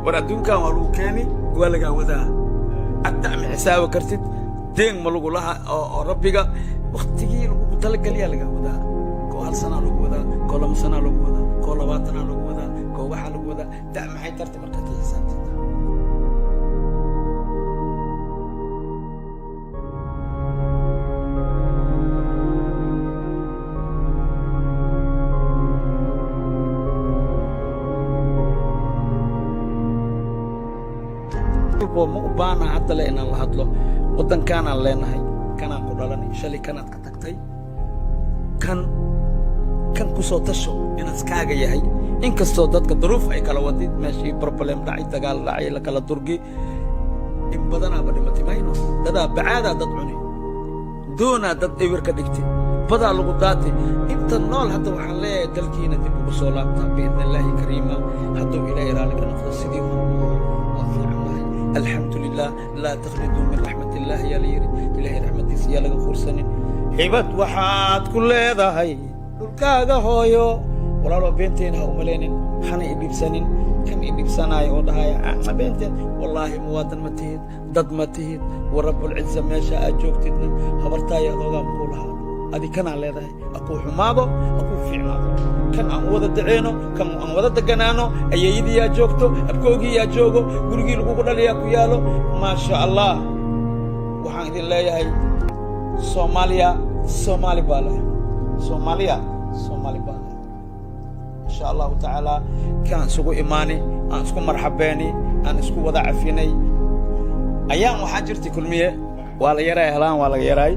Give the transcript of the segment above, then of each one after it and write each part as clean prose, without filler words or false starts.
War adduunkan waa lagu keeni, waa lagaa wadaa. Adda ma xisaabi kartid, deen ma lagu laha oo rabbiga waktigii lagugu talageliyaa lagaa wadaa. Koo hal sanaa lagu wadaa, koo 2 sanaa lagu wadaa, koo 20-aa lagu wadaa, koo waxaa lagu wadaa. Da' maxay tartay markaad ka xisaabtid? Ma u baana hadda le inaan la hadlo. Waddankaanaan leenahay, kanaan ku dhalanay, shalay kanaad ka tagtay, kan kan ku soo tasho inaad kaaga yahay. Inkastoo dadka duruuf ay kala wadid, meeshii problem dhacay, dagaal dhacay, la kala durgi, in badanaaba dhimatay mayno. Dadaa bacaadaa dad cuni doonaa, dad ewir ka dhigtay, badaa lagu daatay. Inta nool hadda waxaan leeyahay, dalkiina dib ugu soo laabtaa biidni illaahi kariima, hadduu Ilaahay raalli ka noqdo. Sidii hore waa fiican nahay, alxamdu lilah. Laa taqniduu min raxmat illah yaa la yidhi. Ilahay raxmadiisa yaa laga quursanin. Hibad waxaad ku leedahay dhulkaaga hooyo. Walaaloo, beenteena ha umalaynin, hana idhibsanin. Kan idhibsanaayo oo dhahaya beenteen, wallaahi muwaadan ma tihid, dad ma tihid. Wa rabbulciza, meesha aad joogtidna habartaayo adoogaa makuu lahaa. Adi kanaa leedahay, akuu xumaado, akuu fiicnaado, kan aan wada daceyno, kan aan wada deganaano. Ayeeyadii yaa joogto, abkoogii yaa joogo, gurigii lagugu dhaliyaa ku yaalo. Maasha Allah, waxaan idin leeyahay, Soomaaliya Soomaali baa leh, Soomaaliya Soomaali baa leh. Insha Allahu tacaala kaan isugu imaani, aan isku marxabeeni, aan isku wada cafinay. Ayaan waxaa jirtay Kulmiye waa la yaraay, helaan waa laga yaraay.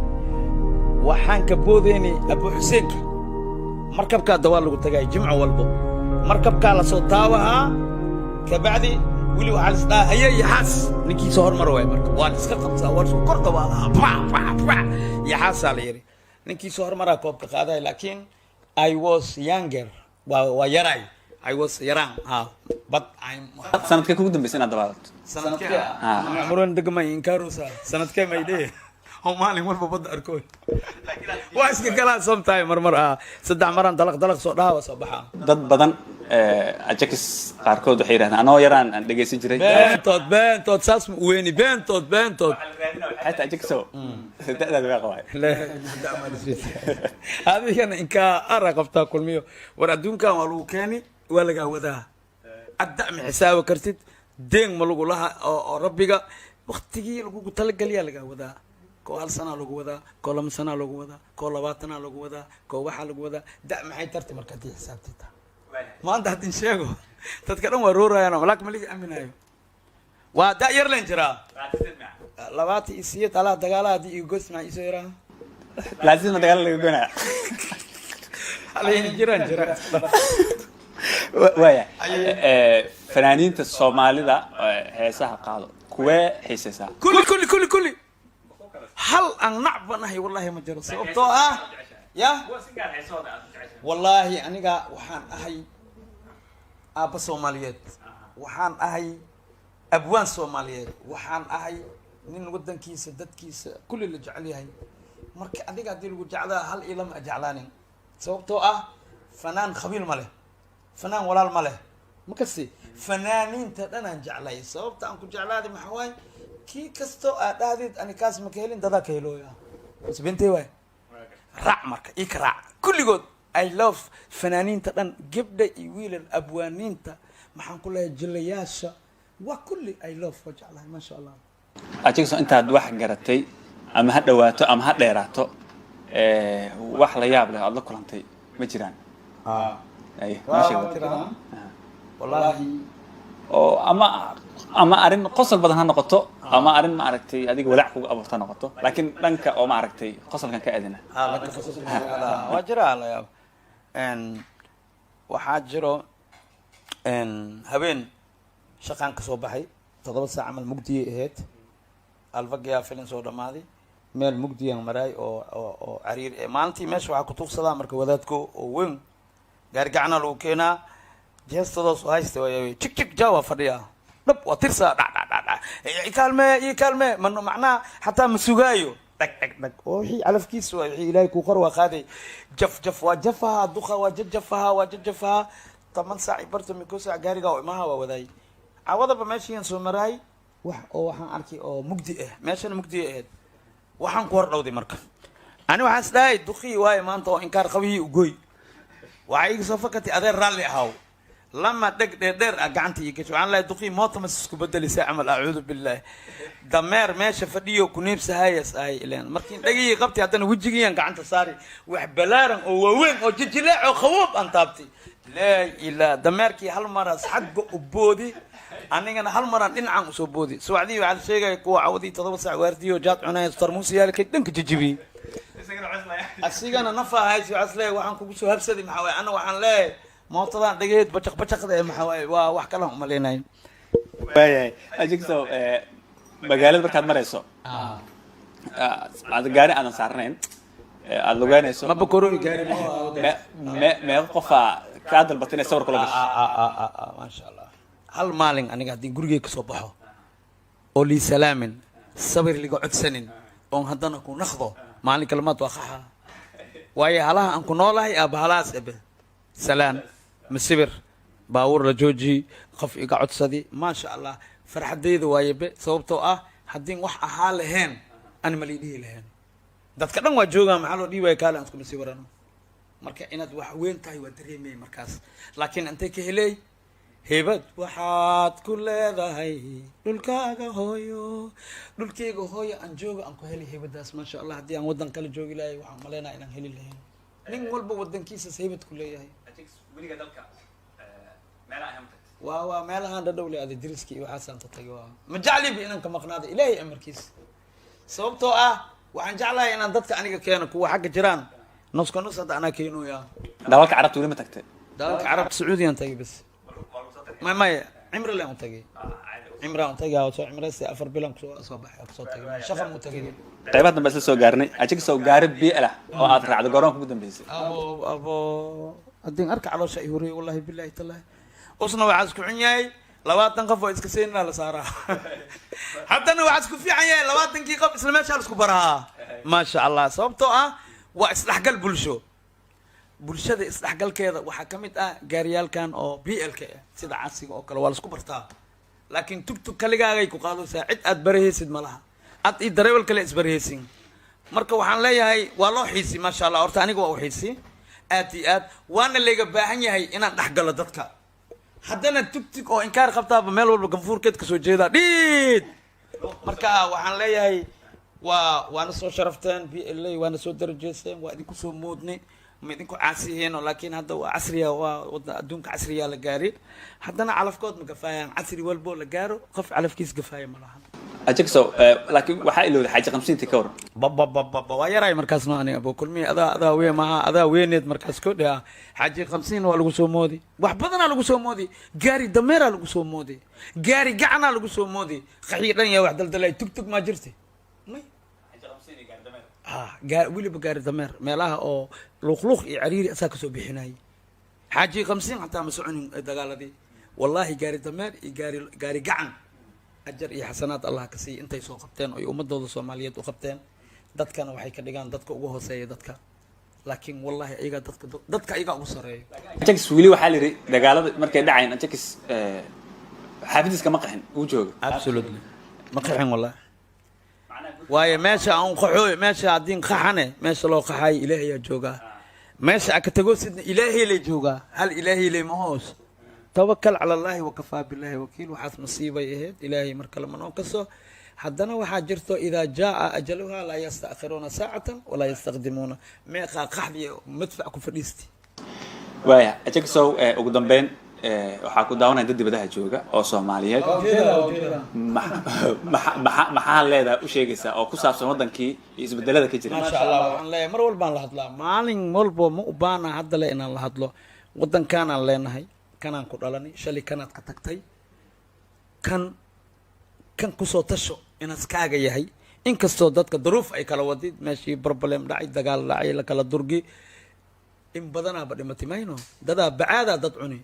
Waxaan ka boodaynay Abu Xuseenka, markabkaa dawaa lagu tagay jimco walbo. Markabkaa la soo taawahaa, kabacdi weli waxaa lis dhahaa haye yaxaas, ninkii soo hormar waay. Marka waa liska qabtaa, waa lisku kor dawaalahaa, pa pa pa, yaxaasaa la yidhi. Ninkii soo hormaraa koobka qaaday. Laakiin I was younger, waa yaray, I was yaraan ha, but I'm Sanadkee kugu dambeysay inaad dabaalato? Sanadkee muran degmay inkarusa? Sanadkee may dheh oo maalin walba badda arkooy. Waa iska galaa sometime, mar mar ah, saddex maraan dalaq dalaq soo dhaha, waa soo baxaa. Dad badan, Ajakis qaarkood waxay yidhahdaan anoo yaraan aan dhegaysan jiray. Beentood, beentood, saas ma u weyni. Beentood, beentood. Xataa Ajakiso da'daada waa qabaay. Adigana inkaa ara qabtaa Kulmiyo. War adduunkan waa lagu keeni, waa lagaa wadaa. Adda ma xisaabi kartid, deen ma lagu laha oo rabbiga waktigii lagugu talageliyaa lagaa wadaa. Koo hal sanaa lagu wadaa, koo 2 sanaa lagu wadaa, koo 20-aa lagu wadaa, koo waxaa lagu wadaa. Da' maxay tartay marka haddii xisaabtid? Maanta haddin sheego, dadka dhan waa roorayaan, laakin ma liga aaminayo. Waa da' yar len jiraa, 28 alaha dagaalaha haddii iga gos maxaa iisoo yaraa. Laazima dagaal laga goynaya. Halayna jiraan jira. Waaya, fanaaniinta Soomaalida heesaha qaado kuwee xiisaysaa? Kulli, kulli, kulli, kulli. Hal aan nac banahay wallahi ma jiro, sababtoo ah ya wallaahi aniga waxaan ahay aabba Soomaaliyeed, waxaan ahay abwaan Soomaaliyeed, waxaan ahay nin waddankiisa, dadkiisa kulli la jecel yahay. Marka adiga haddii lagu jeclaa, hal iyo lama jeclaanin, sababtoo ah fanaan khabiil ma leh, fanaan walaal ma leh. Makasi fanaaniinta dhan aan jeclay. Sababta aan ku jeclaaday maxaa waaye? Kii kastoo aad dhahdid ani kaas ma ka helin, dadaa ka helooya bas, bentey waay. Raac marka ii ka raac kulligood. I love fanaaniinta dhan, gabdha iyo wiilal, abwaaniinta, maxaan ku leeyahay, jilayaasha, waa kulli I love, waa jeclahay, maasha Allah. Ajakiso, intaad wax garatay, ama ha dhawaato ama ha dheeraato, wax la yaab leh aad la kulantay ma jiraan? Ay, noo sheeg. Wallaahi Oo ama arrin qosol badan ha noqoto, ama arrin maaragtay adiga walaac kuga abuurta ha noqoto, laakiin dhanka oo maaragtay qosolkan ka aadina. Waa jiraa la yaab. Waxaa jiro habeen shaqaan kasoo baxay 7 saac camal, mugdiyay ahayd. Alfagiyaa filin soo dhamaaday, meel mugdiyaan maraay oo cariir maalintii. Meesha waxaa kutuugsadaa marka wadaadko oo weyn, gaari gacana lagu keenaa, jeestadoos oo haysta waay, jig jig jaa, waa fadhiyaa, dhab waa tirsaa, dhac dhac dhac dhac, i kaalmee, ii kaalmee. Man macnaha xataa ma sugaayo, dhag dhag dhag, oo wixii calafkiisa waay, wixii Ilaahay kuu qor waa qaaday. Jaf jaf waa jafaha, duqa waa jajafaha, waa jajafaha. 10 saac barta miko saac gaariga oo imaha waa wadaay. Cawadaba meeshiian soo maraay, wax oo waxaan arkay oo mugdi ah, meeshana mugdi ahayd. Waxaan ku hor dhowday marka ani waxaan is dhahay, duqii waayo maanta oo inkaar qabihii ugoy. Waxaa iga soo fakatay, adeer raalli ahaw, lama dheg dheer dheer ah gacanta ii gasho. Waxaan lehay, duqii moota mas isku bedelisay camal? Acuudu billahi, dameer meesha fadhiyo kuneebsahayas ahay ileen. Markiin dhegihii qabtay, haddana wejigiiyan gacanta saari, wax balaaran oo waaweyn oo jijileec oo khawoob aan taabtay. Laa ilaa, dameerkii hal maraas xagga u boodi, anigana hal maraan dhinacan usoo boodi. Subaxdii waxaa la sheegaya kuwa cawadii 7 saac waardiyo jaad cunaya, tarmuusiyaalkay dhanka jijibiyey. Asigana nafa haysi. Waxaas leeyahay, waxaan kugu soo habsaday maxaa waaye? Ana waxaan leeyahay, mootadan dhegeed bajaq bajaqda ee maxaa waaye? Waa wax kalan umalaynaya. Waayahay, Ajigso, magaalada markaad marayso, aad gaari aadan saarnayn, aada lugeynayso, ma bakorooyi gaari. Meeqa qofaa kaa dalbatay inay sawir kula gasho? Maasha Allah, hal maalin aniga haddii gurigey kasoo baxo oo lii salaamin, sawir liga codsanin, oon haddana ku naqdo maalin kalemaad, waa qaxa. Waayo, halaha aan ku noolahay aaba halahaas ebe salaan masibir, baabuur la joojiyi, qof iga codsadi, maasha Allah, farxadayda waaye be. Sababtoo ah haddii wax ahaa lahayn, ani ma lii dhihi lahayn. Dadka dhan waa joogaa, maxaa loo dhihi waaya? Kaale aan iskuma sii warano. Marka inaad wax weyn tahay waa dareemay markaas, laakiin intay ka heley hebad waxaad ku leedahay dhulkaaga hooyo. Dhulkayga hooyo aan jooga aan ku helay hebadaas, maasha Allah. Haddii aan waddan kale joogi lahay, waxaan malaynaya inaan heli lahayn. Nin walba wadankiisas hebad ku leeyahay. Weliga dalka meelaha ahaan tagtay? Waa meelahaan dhadhow le, ada diriska iyo waxaasaan ta tagay. Waa ma jecliba inaan ka maqnaada, Ilaahay amarkiis. Sababtoo ah waxaan jeclahay inaan dadka aniga keeno, kuwa xagga jiraan nuska nus hadda anaa keenoya. Dalalka Carabta weli ma tagtay? Dalalka Carabta Sacuudiyaan tagay bas. Maya, cimri len u tagay, cimraan u tagay, soo cimraysta, 4 bilan kusoo soo baxay, kusoo tagay, shaqa mu tagay. Qaybaha dambe isla soo gaarnay. Ajigso, gaari BL ah oo aad raacdo garoonka ugu dambeysay? Abo, abo, haddii arka caloosha ay huriyay, wallahi billahi tallahi. Usna waxaa isku xun yahay, 20 qof oo iska seynaa la saaraa. Haddana waxaa isku fiican yahay, 20-kii qof isla meeshaa la isku baraa, maasha Allah. Sababtoo ah waa isdhexgal bulsho. Bulshada isdhexgalkeeda waxaa ka mid ah gaariyaalkan oo BL ka ah, sida casiga oo kale, waa la isku bartaa. Laakiin tugtug kaligaagay ku qaadaysaa, cid aad barahaysid ma laha, ad iyo dareewal kale isbarahaysin. Marka waxaan leeyahay, waa loo xiisi, maasha Allah. Horta aniga waa u xiisi aad iyo aad, waana layga baahan yahay inaan dhexgalo dadka. Haddana tugtug oo inkaar qabtaaba meel walba ganfuurkeed kasoo jeedaa dhiid. Marka waxaan leeyahay, waana soo sharafteen BL a, waana soo darajeyseen, waa idinku soo moodnay, ma idinku caasihiino. Laakiin hadda waa casriya, waa wada adduunka casriyaa la gaari. Haddana calafkood ma gafaayaan. Casri walbo la gaaro, qof calafkiis gafaaya ma lahan. Ajigso, laakiin waxaa ilowday xaaji qamsiintii, ka waran? Bababababa, waa yaraay markaas no ani abo kulmihi. Adaa we maha, adaa weyneed markaas ko dheh. Xaaji qamsiin waa lagu soo moodi, wax badanaa lagu soo moodi, gaari dameeraa lagu soo moodi, gaari gacanaa lagu soo moodi, qaxii dhan yaa wax daldalay. Tug tug maa jirta may ha gaa weliba gaari dameer meelaha oo luuqluuq iyo cariiri asaa kasoo bixinayay. Xaaji qamsiin xataa ma soconin dagaaladii, wallahi. Gaari dameer iyo gaari gacan, ajar iyo xasanaad Allah ka siiya intay soo qabteen oy ummadooda Soomaaliyeed u qabteen. Dadkana waxay ka dhigaan dadka ugu hooseeya dadka, laakiin wallahi ayagaa dadka ayagaa ugu sareeyo. Ajax weli waxaa la yidhi dagaalada markay dhacayn, Ajax xaafadiiska ma qaxin, uu jooga. Absolutely, ma qaxin wallahi. Waayo, meesha aan qaxooy, meesha haddii qaxane, meesha loo qaxaayo Ilaahayaa joogaa. Meesha aka tagosidna Ilaahay lay joogaa. Hal Ilaahay lay ma hoos. Tawakal cala Allahi wakafaa billahi wakiil. Waxaas masiibay ahayd, Ilaahay mar kale ma noo kaso. Haddana waxaa jirto, idaa jaaa ajaluha laa yastakhiruuna saacatan walaa yastaqdimuuna. Meeqaa qaxdiya madfac ku fadhiisti. Waaya, Ajaxow, ugu dambeyn, waxaa ku daawanaya dad dibadaha jooga oo Soomaaliyeed. Maxaa leedahay, u sheegaysaa oo ku saabsan wadankii iyo isbedelada ka jira? Maasha Allah, waxaan leeyahay, mar walbaan la hadlaa, maalin walbo ma u baana hadda le inaan la hadlo. Wadankaanaan leenahay, kanaan ku dhalanay, shalay kanaad ka tagtay, kan kusoo tasho inaas kaaga yahay. Inkastoo dadka duruuf ay kala wadid, meeshii problem dhacay, dagaal dhacay, la kala durgi, in badanaaba dhimatay mayno, dadaa bacaadaa dad cuni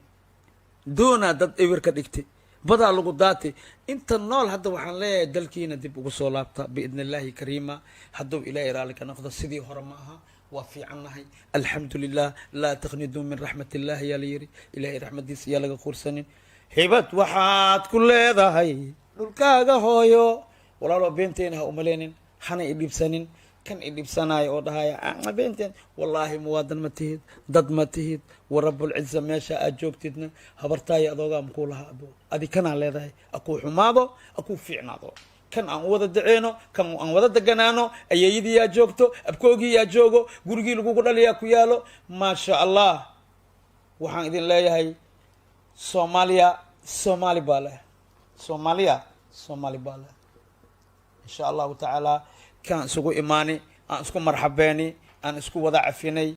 doonaa, dad ewer ka dhigtay, badaa lagu daatay. Inta nool hadda waxaan leeyahay, dalkiina dib ugu soo laabta biidni Illaahi kariima. Hadduu Ilaahay raalli ka noqdo, sidii hore ma aha, waa fiicannahay, alxamdu lilah. Laa taqniduu min raxmat illahi yaa la yiri. Ilahay raxmadiisa yaa laga quursanin. Hibad waxaad ku leedahay dhulkaaga hooyo. Walaalo, beenteena ha umaleynin, hana idhibsanin. Kan idhibsanaayo oo dhahaya, "Ah, beenteen," wallaahi muwaadan ma tihid, dad ma tihid. Warabulciza, meesha aad joogtidna habartaayo adoogaa makuu lahaa abo. Adi kanaa leedahay, akuu xumaado, akuu fiicnaado, kan aan u wada daceyno, kan aan wada deganaano. Ayeeyadii yaa joogto, abkoogii yaa joogo, gurigii lagugu dhaliyaa ku yaalo. Maasha Allah, waxaan idin leeyahay, Soomaaliya Soomaali baa leh, Soomaaliya Soomaali baa leh. Insha Allahu tacaala, kaan isugu imaani, aan isku marxabeeni, aan isku wada cafinay.